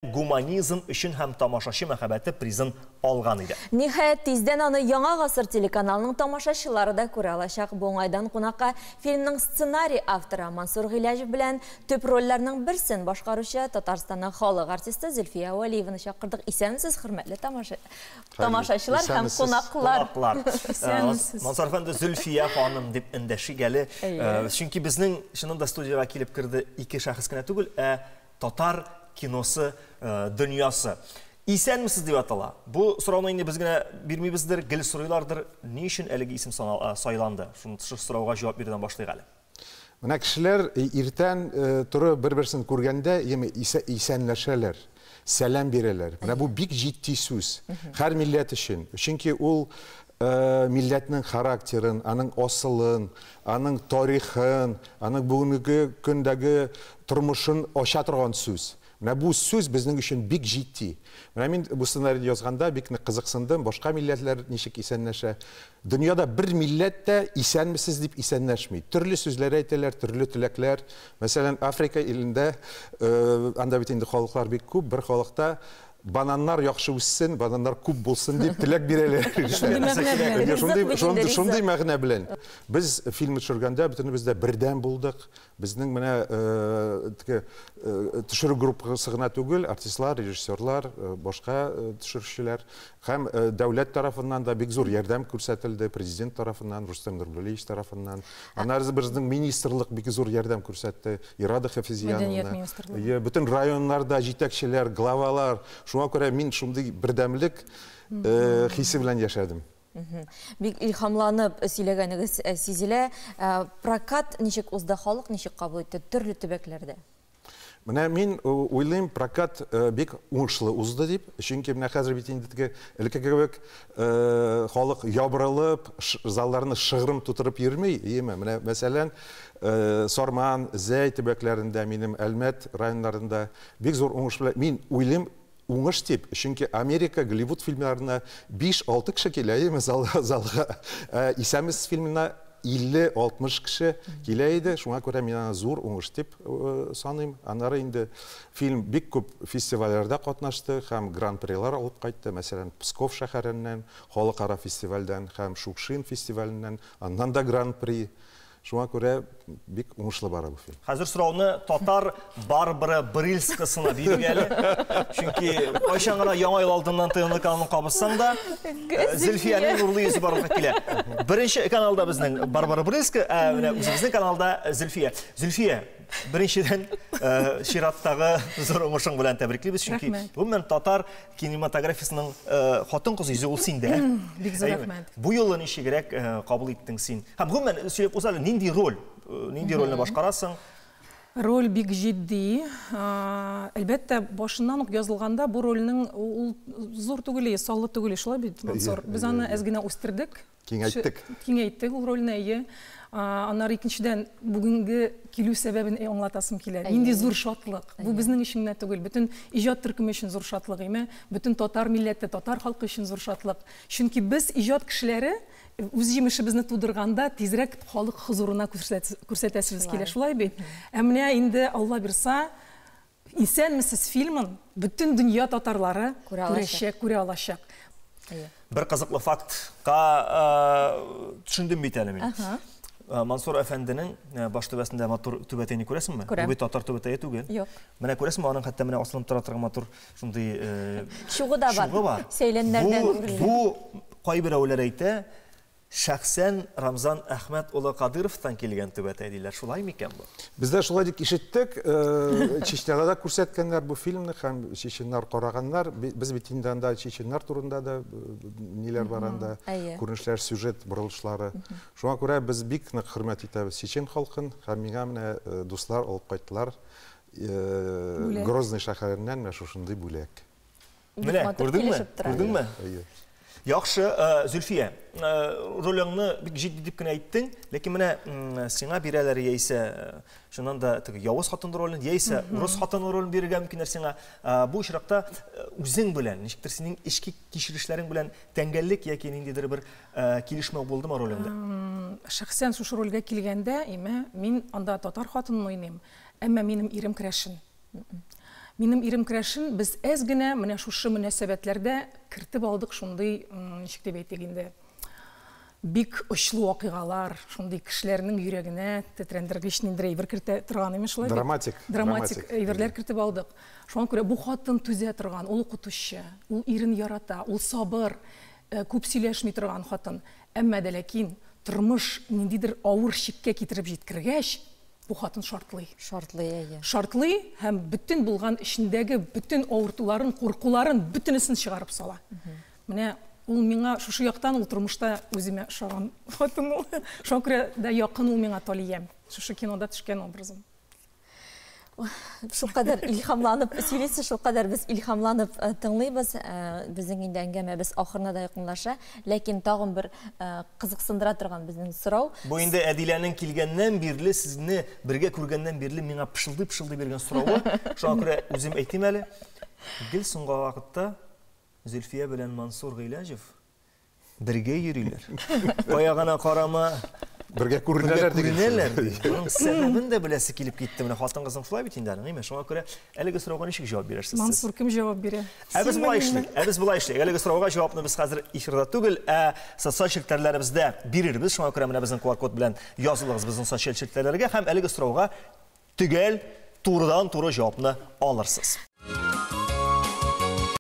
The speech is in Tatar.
Гуманизм өчен һәм Тамашачы мәхәббәте призын алган иде. Ниһаять, тиздән аны Яңа гасыр телеканалының тамашачылары да күрә алачак. Бу уңайдан кунакка фильмның сценарий авторы Мансур Гыйләҗев белән төп рольләрнең берсен башкаручы Татарстанның халык артисты Зөлфия Вәлиеваны чакырдык. Исәнмесез, хөрмәтле тамашачылар һәм кунаклар. Кунаклар. Исәнмесез. Мансур әфәнде, Зөлфия ханым дип эндәшик әле. Чөнки безнең чыннан да студиягә килеп керде ике шәхес кенә түгел, ә татар киносы дөньясы. Исәнмесез дип атала. Бу сорауны инде без генә бирмибездер, гел сорыйлардыр. Ни өчен әлеге исем сайланды? Шушы сорауга җавап бирүдән башлыйк әле. Менә кешеләр иртән торып бер-берсен күргәндә, яме исәнләшәләр, сәлам бирәләр. Менә бу бик җитди сүз. Һәр милләт өчен. Чөнки ул милләтнең характерын, аның асылын, аның тарихын, аның бүгенге көндәге тормышын ача торган сүз. Менә бу сүз безнең өчен бик җитди. Менә мин бу сценарийны язганда бик нык кызыксындым, башка милләтләр ничек исәнләшә. Дөньяда бер милләт тә исәнмесез дип исәнләшми. Төрле сүзләр әйтәләр, төрле теләкләр. Мәсәлән, Африка илендә, анда бит инде халыклар бик күп, бер халыкта бананнар яхшы үссен, бананнар күп булсын дип теләк бирәләр. Шундый мәгънә белән. Шундый, шундый мәгънә белән. Без фильм төшергәндә бөтенебез дә бердәм булдык. Безнең менә теге төшерү группасы гына түгел, артистлар, режиссерлар, башка төшерүчеләр һәм дәүләт тарафыннан да бик зур ярдәм күрсәтелде, президент тарафыннан, Рустам Нургалиевич тарафыннан. Аннары безнең министрлык бик зур ярдәм күрсәтте. Ирада Хафизияновна. Бөтен районнарда җитәкчеләр, главалар. Шуңа күрә мин шундый бердәмлек хисе белән яшәдем. Бик илһамланып сөйләгәнегез сизелә. Прокат ничек узды, халык ничек кабул итте төрле төбәкләрдә? Менә мин уйлыйм, прокат бик уңышлы узды дип. Чөнки менә хәзер бит инде теге элекке кебек халык ябырылып, залларны шыгрым тутырып йөрми, иеме? Менә мәсәлән, Сарман, Зәй төбәкләрендә, минем Әлмәт районнарында бик зур уңыш белән, мин уйлыйм, уңыш дип, чөнки Америка, Голливуд фильмнарына 5-6 кеше килә, иеме, залга. Исәнмесез фильмына 50-60 кеше килә иде. Шуңа күрә мин аны зур уңыш дип саныйм. Аннары инде фильм бик күп фестивальләрдә катнашты һәм гран-прилар алып кайтты. Мәсәлән, Псков шәһәреннән, халыкара фестивальдән һәм Шукшин фестиваленнән, аннан да гран-при. Шуңа күрә бик уңышлы бара бу фильм. Хәзер сорауны татар Барбара Брыльскасына бирик әле. Чөнки кайчан гына Яңа ел алдыннан ТНВ каналын кабызсаң да, Зөлфиянең нурлы йөзе барлыкка килә. Беренче каналда безнең Барбара Брыльска, ә менә үзебезнең каналда Зөлфия. Зөлфия, беренчедән, чираттагы зур уңышың белән тәбриклибез, чөнки гомумән татар кинематографиясенең хатын-кыз йөзе ул синдә. Бик зур рәхмәт. Бу юлы ничегрәк кабул иттең син? Һәм гомумән сөйләп уз әле, нинди роль, нинди рольне башкарасың? Роль бик җитди. Әлбәттә, башыннан ук язылганда бу рольнең ул зур түгел, саллы түгел, шулай бит, Мансур? Без аны әз генә үстердек. Киңәйттек. Киңәйттек ул рольне, әйе. Аннары икенчедән, бүгенге килү сәбәбен аңлатасым килә. Нинди зур шатлык. Бу безнең өчен генә түгел, бөтен иҗат төркеме өчен зур шатлык, әйме? Бөтен татар милләте, татар халкы өчен зур шатлык. Чөнки без иҗат кешеләре үз җимешебезне тудырганда тизрәк халык хозурына күрсәтәсебез килә, шулай бит? Ә менә инде Алла бирса, Исәнмесез фильмын бөтен дөнья татарлары күрәчәк, күрә алачак. Бер кызыклы фактка төшендем бит әле мин. Мансур әфәнденең баш түбәсендә матур түбәтәйне күрәсеңме? Күрәм. Бу бит татар түбәтәе түгел. Юк. Менә күрәсеңме, аның хәтта менә асылынып тора торган матур шундый чугы да бар. Чугы бар. Сәйләннәрдән үрелгән. Бу кайберәүләр әйтә, Шәхсән Рамзан Әхмәт улы Кадыровтан килгән түбәтәй диләр, шулай микән бу? Без дә шулай дип ишеттек. Чечняда да күрсәткәннәр бу фильмны һәм чеченнар караганнар. Без бит инде анда чеченнар турында да ниләр бар анда, күренешләр, сюжет борылышлары. Шуңа күрә без бик нык хөрмәт итәбез чечен халкын һәм миңа менә дуслар алып кайттылар Грозный шәһәреннән менә шушындый бүләк. Менә, күрдеңме? Күрдеңме? Яхшы, Зөлфия, ролеңне бик җитди дип кенә әйттең, ләкин менә сиңа бирәләр яисә чыннан да теге явыз хатын ролен, яисә урыс хатыны ролен бирергә мөмкиннәр сиңа. Бу очракта үзең белән, ничектер синең эчке кичерешләрең белән тәңгәллек яки ниндидер бер килешмәү булдымы ролеңдә? Шәхсән шушы рольгә килгәндә, име, мин анда татар хатынын уйныйм, әмма минем ирем керәшен. Минем ирем керәшен, без әз генә менә шушы мөнәсәбәтләрдә кертеп алдык шундый, ничек дип әйтик инде, бик очлы вакыйгалар, шундый кешеләрнең йөрәгенә тетрәндергеч ниндидер әйбер кертә торган имеш шулай бит? Драматик, Драматик әйберләр кертеп алдык. Шуңа күрә бу хатын түзә торган, ул укытучы, ул ирен ярата, ул сабыр, күп сөйләшми торган хатын. Әмма дә ләкин тормыш ниндидер авыр чиккә китереп җиткергәч, бу хатын шартлый. Шартлый, әйе. Шартлый һәм бөтен булган эчендәге бөтен авыртуларын, куркуларын, бөтенесен чыгарып сала. Менә ул миңа шушы яктан ул тормышта үземә ошаган хатын ул. Шуңа күрә дә якын ул миңа Талиям. Шушы кинода төшкән образым. Шулкадәр илһамланып сөйлисез, шулкадәр без илһамланып э, тыңлыйбыз. Э, безнең инде әңгәмәбез ахырына да якынлаша. Ләкин тагын бер э, кызыксындыра торган безнең сорау. Бу инде Әдиләнең килгәннән бирле, сезне бергә күргәннән бирле миңа пышылдый-пышылдый биргән соравы. Шуңа күрә үзем әйтим әле. Гел соңгы вакытта Зөлфия белән Мансур Гыйләҗев бергә йөриләр. Кая гына карама, бергә күренәләр дигән. Күренәләр. Моның сәбәбен дә беләсе килеп китте. Менә хатын-кызның шулай бит инде аның, әйме? Шуңа күрә әлеге сорауга ничек җавап бирерсез сез? Мансур, кем җавап бирә? Ә без болай эшлик. Ә без болай эшлик. Әлеге сорауга җавапны без хәзер эфирда түгел, ә социаль челтәрләребездә бирербез. Шуңа күрә менә безнең QR-код белән язылыгыз безнең социаль челтәрләргә һәм әлеге сорауга төгәл, турыдан-туры җавапны алырсыз.